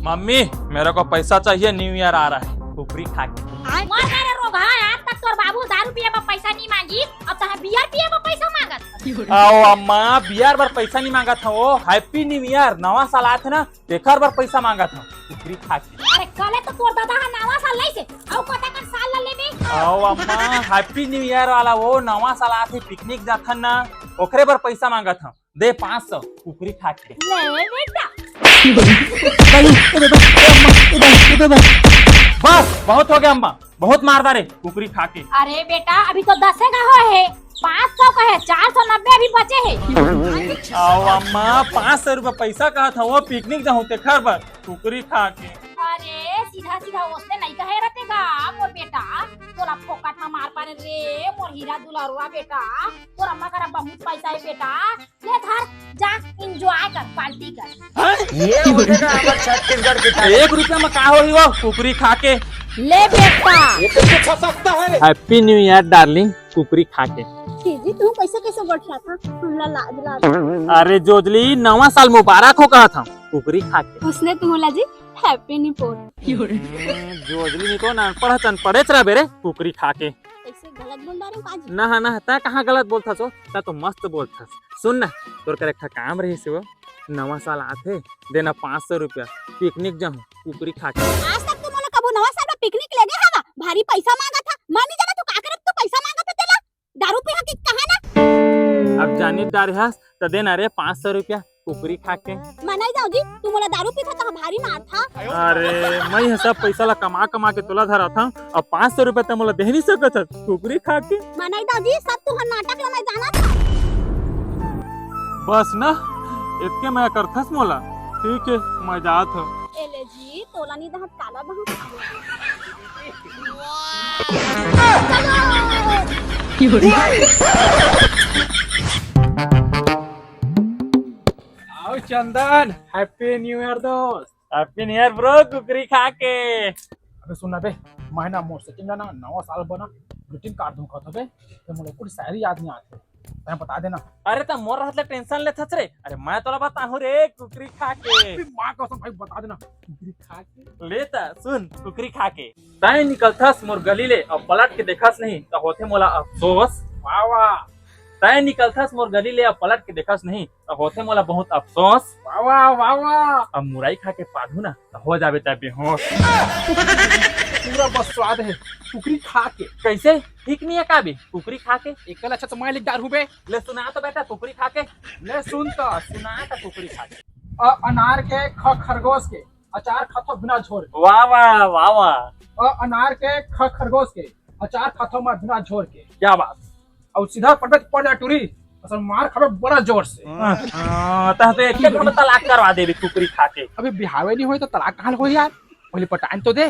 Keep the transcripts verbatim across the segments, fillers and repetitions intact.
Mummy, मेरे को पैसा चाहिए, न्यू ईयर आ रहा है, कुकरी खा के। मर जा रे रोगहा, आज तक तोर बाबू दारू पिए बर पैसा नहीं मांगी, अब तहां बियर पिए बर पैसा मांगत। आओ अम्मा, बियर बर पैसा नहीं मांगत हंव, वो हैप्पी न्यू ईयर, नवा साल आथे ना, तेखर बर पैसा मांगत हंव, कुकरी खा के। अरे कले तो तोर दादा हा नवा साल लइसे, अउ कतका साल ला लेबे? आओ अम्मा, हैप्पी न्यू ईयर वाला वो नवा साल आथे, पिकनिक जाथन ना, ओकरे बर पैसा मांगत हंव। दे पाँच सौ, कुकरी खा के। ले बेटा। बस, बहुत हो गया अम्मा, बहुत मार डारे कुकरी खा के। अरे बेटा, अभी तो दसे का हो हे, पाँच सौ का हे, चार सौ नब्बे अभी बचे हे। आओ अम्मा, पाँच सौ रुपया पैसा कहत हंव, वो पिकनिक जाहूं तेखर बर, कुकरी खा के। अरे सीधा सीधा ओसने नहीं कहे रहते गा मोर बेटा, तोला फोकट में मार पारे रे मोर हीरा दुलरुआ बेटा, तोर अम्मा करा बहुत पैसा हे बेटा, ले धर, जा, एंजॉय कर, पार्टी कर। ये होथे ना हमर छत्तीसगढ़ के talent। एक रुपया में का होही वो कुकरी खा के? ले बेटा। ये कैसे खा सकता है? हैप्पी न्यू ईयर डार्लिंग, कुकरी खा के। जी, तू कैसे कैसे गोठियाथस? हमला लाज लाग। अरे जोजली, नवा साल मुबारक हो कहत हंव, कुकरी खा के। ओसने तू मोला जी, हैप्पी न्यू ईयर। हम्म, जोजली नहीं तो ना पढ़त अनपढ़ेच रहबे रे, कुकरी खा के। कैसे गलत बोल रहा हूँ आज? ना, ना, तैं कहाँ गलत बोलथस वो? तैं तो मस्त बोलथस। सुन ना, तोर कर एक ठा काम रहिस वो, नवा साल आथे, देना पाँच सौ रुपया, पिकनिक जाहूं, कुकरी खा के। आज तक तू मोला कभू नवा साल में पिकनिक ले गे हवा? भारी पैसा मांगत हा, मैं नहीं जाना तू का करब, तू पैसा मांगत हा तेला, दारू पीहा के कहा ना? अब जानी डारे हस, त देना रे पाँच सौ रुपया, कुकरी खा के। मैं नहीं जाऊं जी, तू मोला दारू पीथा त भारी मारथा। अरे, मैं ये सब पैसा ला कमा कमा के तोला धराथंव, अब पाँच सौ रुपया तैं मोला दे नहीं सकत हस, कुकरी खा के। मैं नहीं जाऊं जी, सब तुहर नाटक ला मैं जानत हंव। बस ना, एतके मया करथस मोला। ठीक हे, मैं जात हंव। ए ले जी, तोला नहीं दहत काला दहत। आओ चंदन, हैप्पी न्यू ईयर दोस्त। हैप्पी न्यू ईयर ब्रो, कुकरी खा के। अबे सुन ना बे, मैं ना मोर सेटिंग ना नवा साल बना ग्रीटिंग कार्ड दूं कहत हंव बे, त मोला कुछ शायरी याद नहीं आथे, तैं बता देना। अरे त मोर रहत ले टेंशन लेथस रे, अरे मैं तोला बताहूं रे, कुकरी खा के। अबे माँ कसम भाई बता देना, कुकरी खा के। ले त सुन, कुकरी खा के। तैं निकलथस मोर गली ले, अब पलट के देखस नहीं, त होथे मोला अफसोस। वाह वाह। तैं निकलथस मोर गली ले, अब पलट के देखस नहीं, त होथे मोला बहुत अफसोस। वाह, वाह, वाह, वाह। अब मुरई खा के पादहूं ना, त हो जाबे तैं बेहोश। पूरा बस स्वाद हे, कुकरी खा के। कैसे? ठीक नहीं हे का बे, कुकरी खा के? एकर अच्छा तो मैं लिख डारहूं बे। ले सुना तो बेटा, कुकरी खा के। ले सुन तो। सुना तो कुकरी खा के। अ अनार के, ख खरगोश के, अचार खाथो बिना झोर के। वाह, वाह, वाह, वाह। अ अनार के, ख खरगोश के, अचार खाथो मैं बिना झोर के। क्या बात। अउ सीधा पटक पड़ जा टूरी, असल मार खाबे बड़ा जोर से। हाँ, तह तो एक एक हम तलाक करवा देबे कुकरी खा के। अबे बिहावे नहीं होय त तलाक कहाँ ले होय यार, पहले पटान तो दे।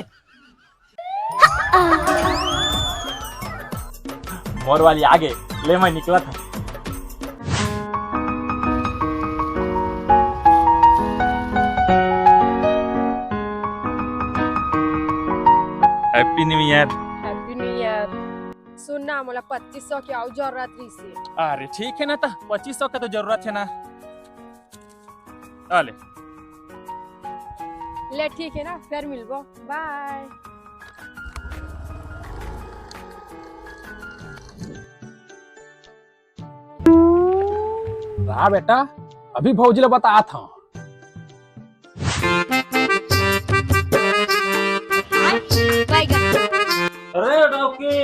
मोर वाली आगे, ले मैं निकलत हंव। Happy New Year। Happy New Year। सुन ना, मोला पच्चीस सौ के अउ जरूरत रहिसे। अरे ठीक हे ना, त पच्चीस सौ के तो जरूरत हे ना। आ ले। ले ठीक हे ना, फिर मिलबो। बाय। रा बेटा, अभी भौजी ला बतात हंव। अरे डौकी,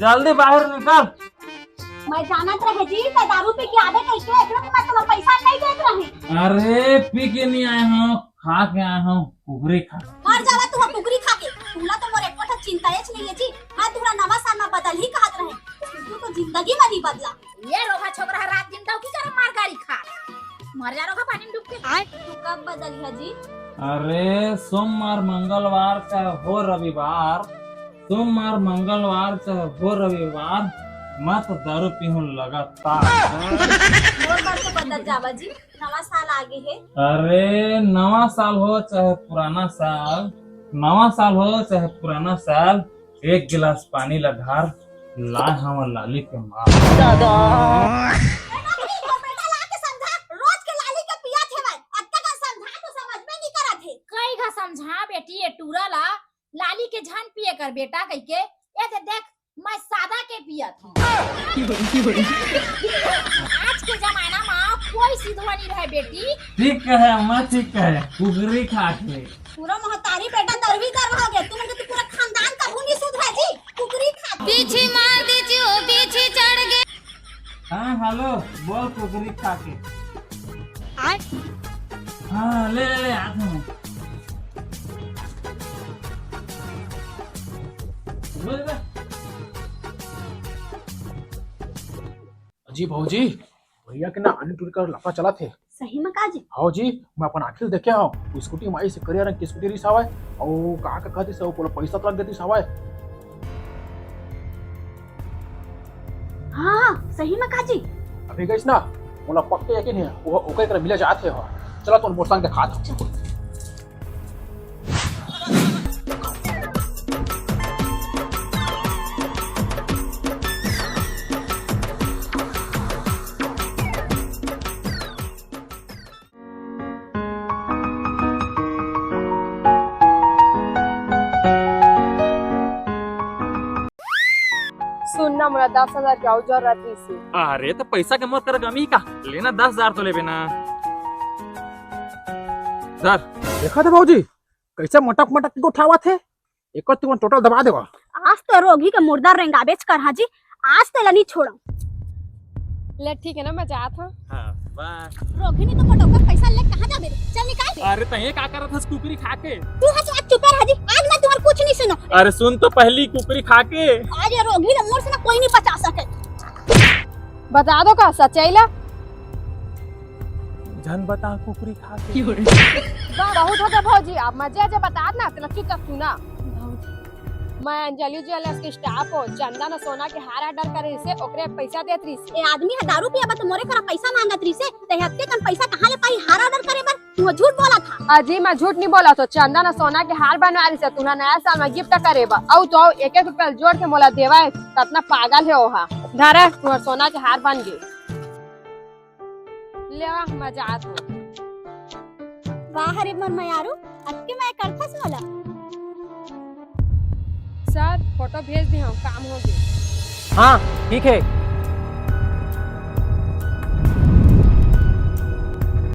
जल्दी बाहर निकल। मैं जानत रहे जी, तैं दारू पी के आबे कहिके, एकरे बर मैं तोला पैसा नहीं देत रहे। अरे पी के नहीं आए हंव, खा के आए हंव, कुकरी खा। मर जावा तुंहर कुकरी खा के। तुंहला तो मोर एको ठो चिंता एच नहीं हे जी। मैं तुंहला नवा साल में बदल ही कहत रहे, तू तो जिंदगी में नहीं बदला। ये रोगहा छोकरा ह रात दिन डौकी करा मार गारी खा। मर जा रोगहा पानी में डूब के। तू कब बदलिहा जी? अरे सोमवार, मंगलवार चाहे हो रविवार, सोमवार, मंगलवार चाहे हो रविवार, मैं तो दारू पीहूं लगातार। मोर बर तो बदल जावा जी, नवा साल आगे हे। अरे नवा साल हो चाहे पुराना साल, नवा साल हो चाहे पुराना साल, एक गिलास पानी ला ढार, लाय हंव लाली के मार। दादा। बेटा, बेटा, ला के समझा, रोज के लाली के पिया थे भाई, अतका का समझा तो समझ में नहीं करत हे। कई घा समझा झा बेटी, ये टूरा ला लाली के झन पिए कर बेटा कहिके, ये दे देख, मैं सादा के पियत हूँ। आज के जमाना में कोई सिधवा नहीं रहे बेटी। ठीक कहे अम्मा, ठीक कहे। कुकरी खा के। पूरा महतारी बेटा दरवी दर हो गए। तुम के तो पूरा खानदान का भूमि सुधरा जी। कुकरी खा के। पीछे मार दीजिए, पीछे चढ़ गए। हाँ, हेलो, बोल कुकरी खा के। आय। हाँ, ले, ले, ले, हाथ में। ले, ले। जी भौजी, भैया के ना आनी टूरी कर लफड़ा चलत हे। सही में का जी? हाँ जी, मैं अपन आँखी से देखे हव। वो स्कूटी में आइस करिया रंग के स्कूटी रिस हवय, अउ का का कहतिस, वो पूरा पैसा तक देतिस हवय। हाँ, हाँ, सही में का जी? अभी गइस ना, मोला पक्के यकीन हे, वो ओकर करा मिले जात हे। चला तो मोर संग देखात हव। सुन ना, मोला दस हजार के अउ जरूरत रहिस हे। अरे, त पैसा के मत कर गमी का, लेना दस हजार तो लेबे ना। सर। देखा थे भौजी, कैसे मटक मटक के उठावत हे। एक बार तुमन टोटल दबा देवा। आज तो रोगी के मुर्दा रेंगाबेच कर, हाँ जी, आज तो ला नहीं छोड़ो। ले ठीक है ना, मैं जात हूँ। हाँ, बाय। रोगी नहीं तो मोटोकर पैसा ले कहाँ जाबे रे? चल निकाल। अरे तहे का करत हस कुकरी खा के? तू हस आज चुप रह जी, आज मैं तुम्हार कुछ नहीं सुनो। अरे सुन तो पहली कुकरी खा के। आज ये रोगी ला मोर से ना कोई नहीं बचा सके। बता दो का सच्चाई ला। झन बता कुकरी खा के। बहुत हो गया भौजी, अब मजे जे बतात ना, तेला चुपचाप सुना। मैं अंजलि ज्वेलर्स के स्टाफ हो, चंदा न सोना के हार ऑर्डर करे से ओकरे पैसा देत रहिस। ए आदमी ह दारू पिया बा त मोरे करा पैसा मांगत रहिस, ते हत्ते कन पैसा कहाँ ले पाई हार ऑर्डर करे बर? तू झूठ बोला था। अजी, मैं झूठ नहीं बोला, तो चंदा न सोना के हार बनवा रहिस, तुला नया साल में गिफ्ट करे बर। अउ तो एक एक रुपया जोड़ के मोला देवा है, कतना पागल है ओहा। धरा, तुम्हार सोना के हार बन गए। ले आ, मजा आत हो। वाह रे मोर मयारू, अतके मया करथस मोला। सर, फोटो भेज दे हूँ, काम हो गए। हाँ, ठीक है।